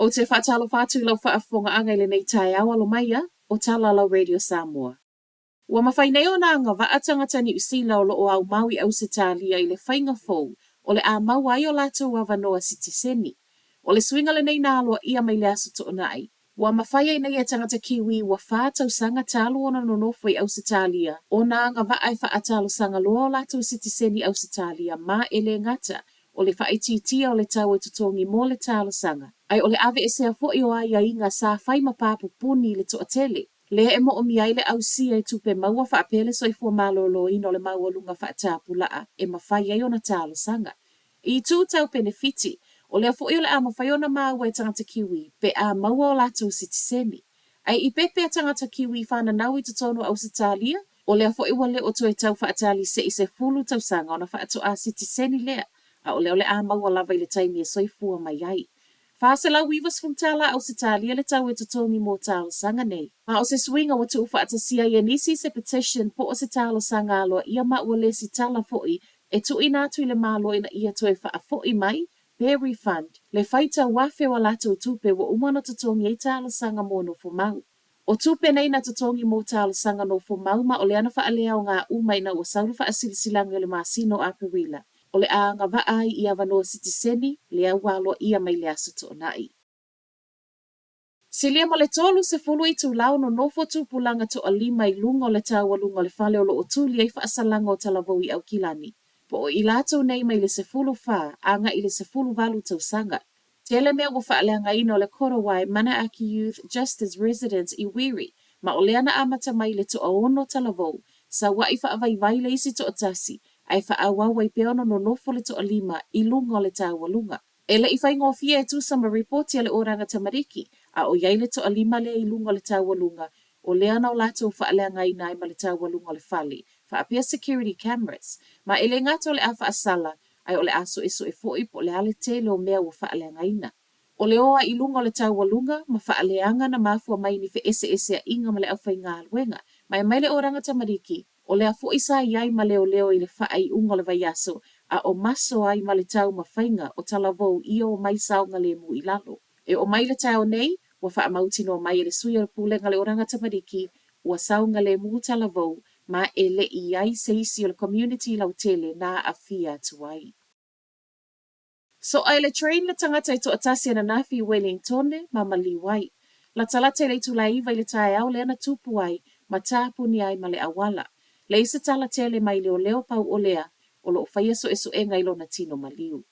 Ou te faatalofa atu i lau faafofogaaga i lenei taeao alo mai a o tala lau Radio Samoa. Ua mafai nei ona agavaa tagata Niu Sila o lo o aumau i Ausetalia i le faiga fou o le a maua ai o latou avanoa sitiseni. O le suiga lenei na aloaia mai le Aso Toonai. Ua mafai ai nei e tagata Kiwi ua fa tausaga talu ona nonofo i Ausetalia ona agavaa e faatalosaga loa o latou sitiseni Ausetalia ma e le gata o le faaitiitia o le tau e totogi mo le talosaga, ae o le aveesea foi o aiaiga sa fai ma papupuni i le toatele, lea e moomia ai le ausia i tupe maua faapea le soifua maloloina o le maualuga faatapulaa e mafai ai ona talosaga. I itu tau penefiti, o lea foi o le a mafai ona maua e tagata Kiwi pe a maua o latou sitiseni. Ae i pepea tagata Kiwi fananau i totonu o Ausetalia, o lea foi ua le o toe tau faatali se i 10 tausaga ona faatoa sitiseni lea, a o lea o le a maua lava i le taimi e soifua mai ai. $490 tala Ausetalia le tau e totogi mo talosaga nei. Ma o se suiga ua tuufaatasia ai e nisi se petition po o se talosaga aloaia ma ua lesitala foi e tuuina atu i le Malo ina ia toe faafoi mai pe refund le faitau afe o a latou tupe ua uma ona totogi ai talosaga mo nofomau. O tupe nei na totogi mo talosaga nofomau ma o lea na faaleaoga uma ina ua sau le faasilasilaga i le masina o Aperila o le a agavaa ai i avanoa sitiseni lea ua aloaia mai le Aso Toonai. Silia ma le 30 itula o nonofo tupulaga toalima i luga o le taualuga o le fale o lo o tuli ai faasalaga o talavou i Aukilani, po o i latou nei mai le 14 agai i le 18 tausaga. Tele mea ua faaleagaina o le Korowai Manaaki Youth Justice Residence i Wiri, ma o lea na amata mai i le toaono talavou, sauaʻi faavaivai le isi toatasi, ae faaauau ai pea ona nonofo le toalima i luga o le taualuga. E le i faigofie e tusa ma ripoti a le Oranga Tamariki, a o i ai le toalima lea i luga o le taualuga, o lea na o latou faaleagaina ai ma le taualuga o le fale, faapea security cameras. Ma e le gata o le a faasala, ae o le a suesue foi po o le a le tele o mea ua faaleagaina. O le o ai i luga o le taualuga ma faaleaga na mafua mai i ni feeseeseaiga ma le aufaigaluega, ma e mai le Oranga Tamariki, O lea foi sa i ai ma leoleo i le faaiuga o le vaiaso, a o maso ai ma le taumafaiga o talavou i o mai saogalemu i lalo. E oo mai le taeao nei, ua faamautinoa mai e le sui o le Pulega le Oranga Tamariki, ua saogalemu talavou ma e le i i ai se isi o le community lautele na aafia atu ai. Soa i le train le tagata e toatasi ananafi i Wellingtone ma maliu ai. Latalata i le itula e iva i le taeao lea na tupu ai ma tapuni ai ma le auala. Leai se tala tele mai leoleo pau o lea o lo o faia suesuega i lona tino maliu.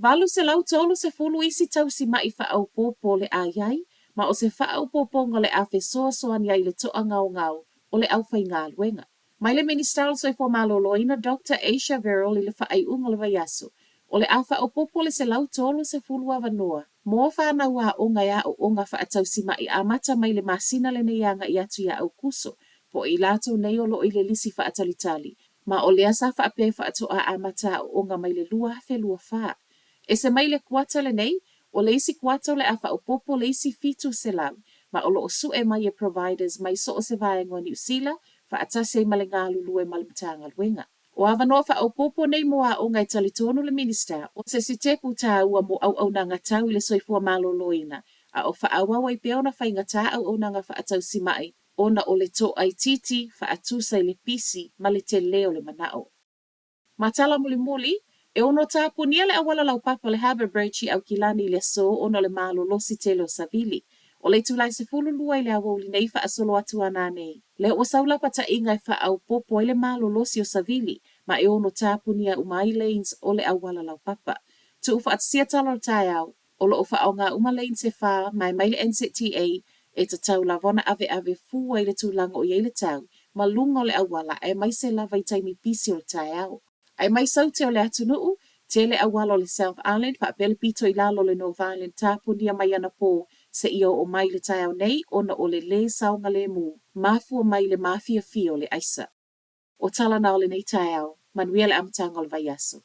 830 isi tausimaʻi faaopoopo o le a i ai, ma o se faaopoopoga o le a fesoasoani ai i le toagaogao o le aufaigaluega. Mai le Minisita o le Soifua Maloloina Doctor Asia Verrall i le faaiuga o le vaiaso, o le a faaopoopo le 130 avanoa mo fanau aoga e aooga faatausimaʻi amata mai le masina lenei agai atu ia Aukuso, po o i latou nei o lo o i le lisi faatalitali, ma o lea sa faapea e faatoa amata aooga mai le 2024. Ese mai le kuata lenei, o le isi kuata o le a faaopoopo le isi 700, ma o lo o sue mai e providers mai so o se vaega o Niu Sila, faatasi ai ma le galulue ma le Matagaluega. O avanoa faaopoopo nei mo aoga e talitonu le Minisita, o se sitepu tāua mo auaunaga tau i le soifua maloloina, a o faaauau ai pea ona faigata auaunaga faatausimaʻi ona o le toaitiiti faatusa i le pisi ma le telē o le manaʻo. Ma tala mulimuli, e ono tapunia le auala laupapa o le Harbour Bridge i Aukilani i le aso ona o le malolosi tele o savili. O le itula e 12 i le aoauli nei faasolo atu ana nei, lea ua sau lapataiga e faaopoopo ai le malolosi o savili ma e ono tapunia uma ai lanes o le auala laupapa. Tuufaatasia tala o le taeao, O lo o faaaoga uma lanes e fa ma e mai le NZTA e tatau lava ona aveave fua i le tulaga o i ai le tau ma luga o le auala aemaise lava i taimi pisi o le taeao. Ae mai saute o le atunuu, tele auala o le South Island faapea le pito i lalo o le North Island tapunia mai anapō seia oo mai i le taeao nei ona o le lē saogalēmū mafua mai i le mafiafia o le aisa. O tala na o lenei taeao, manuia le amataga o le vaiaso.